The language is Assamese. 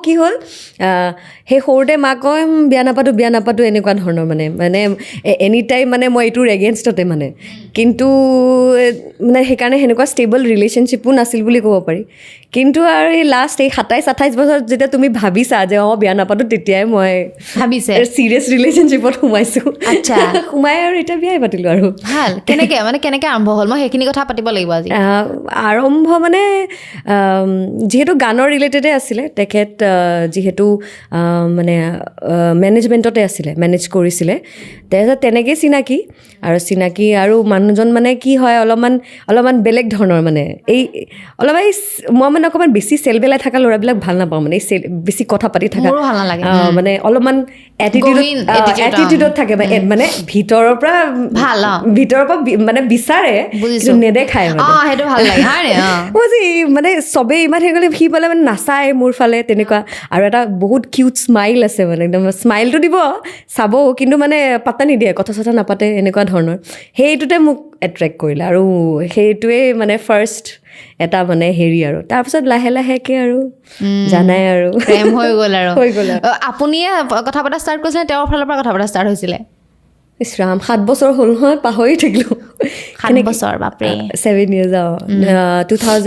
কি হ'ল, সেই সৰুতে মাক কয়, বিয়া নাপাতো, বিয়া নাপাতো, এনেকুৱা ধৰণৰ মানে মানে এনি টাইম মানে মই এইটোৰ এগেইনষ্টতে মানে। কিন্তু মানে সেইকাৰণে সেনেকুৱা ষ্টেবল ৰিলেশ্যনশ্বিপো নাছিল বুলি ক'ব পাৰি। কিন্তু আৰু এই লাষ্ট এই 27-28 বছৰত যেতিয়া তুমি ভাবিছা যে অঁ, বিয়া নাপাতো, তেতিয়াই মই ভাবিছে চিৰিয়াছ ৰিলেশ্যনশ্বিপত সোমাইছোঁ। সোমাই আৰু এতিয়া বিয়াই পাতিলোঁ আৰু। ভাল। কেনেকে মানে কেনেকে আৰম্ভ হ'ল, মই সেইখিনি কথা পাতিব লাগিব আজি। আৰম্ভ মানে যিহেতু গানৰ ৰিলেটেডে আছিলে, তেখেত যিহেতু মানে মেনেজমেণ্টতে আছিলে, মেনেজ কৰিছিলে, তাৰপিছত তেনেকেই চিনাকি আৰু চিনাকি আৰু মানুহজন মানে কি হয়, অলপমান অলপমান বেলেগ ধৰণৰ মানে এই অলপমান এই মই মানে অকণমান বেছি চেলবেলাই থকা ল'ৰাবিলাক ভাল নাপাওঁ, মানে এই চেল বেছি কথা পাতি থকা। মোৰো ভাল নালাগে। মানে অলপমান এটিটিউডত গহীন attitude, অ। এটিটিউডত থাকে, মানে মানে ভিতৰৰ পৰা ভাল, অ। ভিতৰৰ পৰা মানে বিচাৰে, কিন্তু নেদেখায় মানে। অ, সেইটো ভাল লাগে, হয়নে? অ। মই যে এই মানে চবেই ইমান হেৰি কৰিলে, সি পালে মানে নাচায় মোৰ ফালে তেনেকুৱা। আৰু এটা বহুত কিউট স্মাইল আছে, মানে একদম স্মাইলটো দিব, চাব, কিন্তু মানে পাত্তা নিদিয়ে, কথা চথা নাপাতে, এনেকুৱা ধৰণৰ। সেইটোতে মোক এট্ৰেক্ট কৰিলে আৰু সেইটোৱে মানে ফাৰ্ষ্ট এটা মানে হেৰি। আৰু তাৰপিছত লাহে লাহেকৈ আৰু জানাই আৰু। প্ৰেম হৈ গ'ল আৰু। হৈ গ'ল আৰু। অ, আপুনিয়ে কথা পতা ষ্টাৰ্ট কৰিছিলে, তেওঁৰ ফালৰ পৰা কথা পতা ষ্টাৰ্ট হৈছিলে? ইছ ৰাম, 7 বছৰ হ'ল নহয়, পাহৰি থাকিলোঁ। 7 বছৰ, বাপৰে! 7 ইয়াৰ্ছ, অঁ, 2000